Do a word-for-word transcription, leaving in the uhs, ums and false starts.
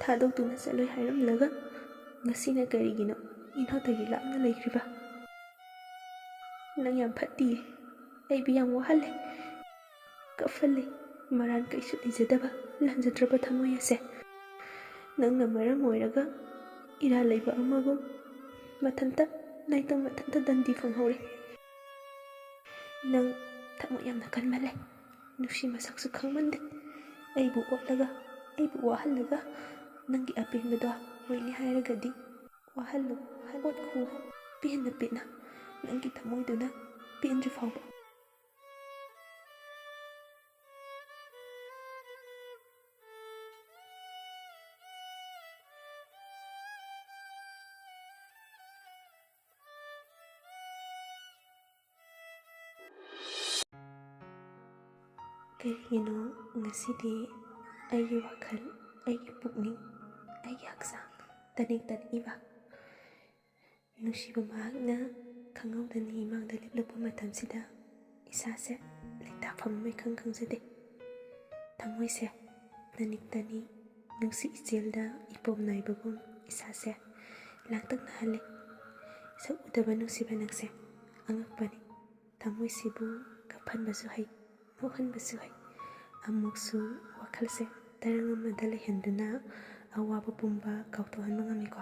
ꯊꯥꯗꯣꯛꯇꯨꯅ ꯆꯠꯂꯣꯏ ꯍꯥꯏꯔꯝꯂꯒ ꯉꯁꯤꯅ ꯀꯔꯤꯒꯤꯅꯣ ꯏꯅꯥꯛꯇꯒꯤ ꯂꯥꯞꯅ ꯂꯩꯈ꯭ꯔꯤꯕ? ꯅꯪ ꯌꯥꯝ ꯐꯠꯇꯤꯌꯦ꯫ ꯑꯩꯕꯨ ꯌꯥꯝ ꯋꯥꯍꯜꯂꯦ, ꯀꯞꯍꯜꯂꯦ꯫ ꯃꯔꯥꯟ ꯀꯩꯁꯨ ꯂꯩꯖꯗꯕ ꯂꯥꯟꯖꯗ꯭ꯔꯕ ꯊꯃꯣꯏ ꯑꯁꯦ ꯅꯪꯅ ꯃꯔꯝ ꯑꯣꯏꯔꯒ ꯏꯔꯥꯜ ꯂꯩꯕ ꯑꯃꯒꯨꯝ ꯃꯊꯟꯇ ꯅꯥꯏꯇꯣꯝ ꯃꯊꯟꯇ ꯗꯟꯗꯤ ꯐꯪꯍꯧꯔꯦ꯫ ꯅꯪ ꯊꯃꯣꯏ ꯌꯥꯝꯅ ꯀꯟꯃꯜꯂꯦ꯫ ꯅꯨꯡꯁꯤ ꯃꯁꯛꯁꯨ ꯈꯪꯃꯟꯗꯦ꯫ ꯑꯩꯕꯨ ꯑꯣꯠꯂꯒ, ꯑꯩꯕꯨ ꯋꯥꯍꯜꯂꯒ ꯅꯪꯒꯤ ꯑꯄꯦꯟꯕꯗꯣ ꯑꯣꯏꯅꯤ ꯍꯥꯏꯔꯒꯗꯤ ꯋꯥꯍꯜꯂꯨ, ꯑꯣꯠꯈꯨ, ꯄꯦꯟꯅ ꯄꯦꯟꯅ ꯅꯪꯒꯤ ꯊꯃꯣꯏꯗꯨꯅ ꯄꯦꯟꯗ꯭ꯔꯤ ꯐꯥꯎꯕ꯫ ꯀꯔꯤꯒꯤꯅꯣ ꯉꯁꯤꯗꯤ ꯑꯩꯒꯤ ꯋꯥꯈꯜ, ꯑꯩꯒꯤ ꯄꯨꯛꯅꯤꯡ, ꯑꯩꯒꯤ ꯍꯛꯆꯥꯡ ꯇꯅꯤꯛ ꯇꯅꯤꯛꯏꯕ? ꯅꯨꯡꯁꯤꯕ ꯃꯍꯥꯛꯅ ꯈꯪꯍꯧꯗꯅ ꯏꯃꯥꯡꯗ ꯂꯦꯞꯂꯛꯄ ꯃꯇꯝꯁꯤꯗ ꯏꯁꯥꯁꯦ ꯂꯩꯇꯥꯐꯝ ꯑꯃ ꯏꯈꯪ ꯈꯪꯖꯗꯦ꯫ ꯊꯃꯣꯏꯁꯦ ꯇꯅꯤꯛ ꯇꯅꯤꯛ, ꯅꯨꯡꯁꯤ ꯏꯆꯦꯜꯗ ꯏꯄꯣꯝ ꯅꯥꯏꯕꯒꯨꯝ ꯏꯁꯥꯁꯦ ꯂꯥꯡꯇꯛꯅꯍꯜꯂꯦ꯫ ꯁꯛ ꯎꯗꯕ ꯅꯨꯡꯁꯤꯕ ꯅꯪꯁꯦ ꯑꯉꯛꯄꯅꯤ꯫ ꯊꯃꯣꯏꯁꯤꯕꯨ ꯀꯞꯍꯟꯕꯁꯨ ꯍꯩ, ꯅꯣꯛꯍꯟꯕꯁꯨ ꯍꯩ꯫ ꯑꯃꯨꯛꯁꯨ ꯋꯥꯈꯜꯁꯦ ꯇꯔꯪ ꯑꯃꯗ ꯂꯩꯍꯟꯗꯨꯅ ꯑꯋꯥꯕ ꯄꯨꯝꯕ ꯀꯥꯎꯊꯣꯛꯍꯟꯕ ꯉꯝꯃꯤꯀꯣ꯫